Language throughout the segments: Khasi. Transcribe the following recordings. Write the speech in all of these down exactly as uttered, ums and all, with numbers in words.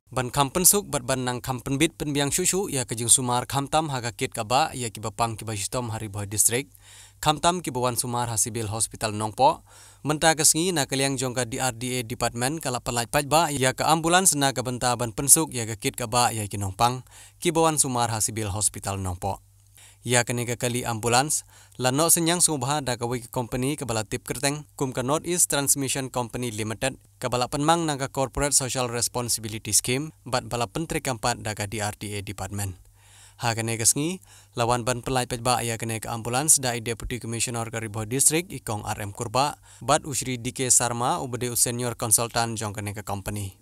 Ban kham pynsuk bad ban nang kham pynbit pynbiang shuh shuh ïa ka jingsumar khamtam ha ka kit ka bah ïa kiba pang kiba shitom ha Ri Bhoi District, khamtam kiba wan sumar ha Civil Hospital Nongpoh, mynta ka sngi na ka liang jong ka D R D A Department ka la pynlait paidbah ïa ka ambulance na ka bynta ban pynsuk ïa ka kit ka bah ïa ki nongpang kiba wan sumar ha Civil Hospital Nongpoh. Ïa kane ka kali ambulance la noh synñiang sngewbha da kawei ka company kaba la tip kyrteng kum ka North East Transmission Company Limited, kaba la pynmang na ka Corporate Social Responsibility Scheme bad ba la pyntreikam pat da ka D R D A Department. Ha kane ka sngi la wan ban pynlait paidbah ïa kane ka ambulance da i Deputy Commissioner ka Ri Bhoi District, i Kong R M Kurbah, bad u Shri D K Sarma uba dei u Senior Consultant jong kane ka company.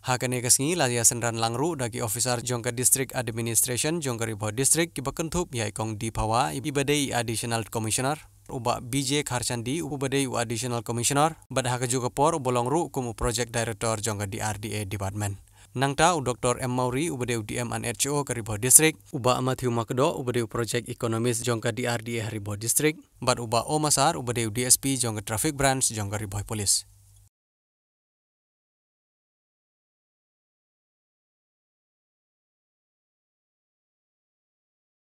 Ha kane ka sngi la ïa synran lang ruh da ki officer jong ka District Administration jong ka Ri Bhoi District kiba kynthup ïa i Kong D Phawa iba dei i Additional Commissioner, u Bah B J Kharchandi uba dei u Additional Commissioner, bad ha kajuh ka por uba long ruh kum u Project Director jong ka D R D A Department. Nangta u Doctor M Mawrie uba dei u D M and H O ka Ri Bhoi District, u Bah Matthew Makdoh uba dei u Project Economist jong ka D R D A ha Ri Bhoi District, bad u Bah O Masar uba dei u D S P jong ka Traffic Branch jong ka Ri Bhoi Police.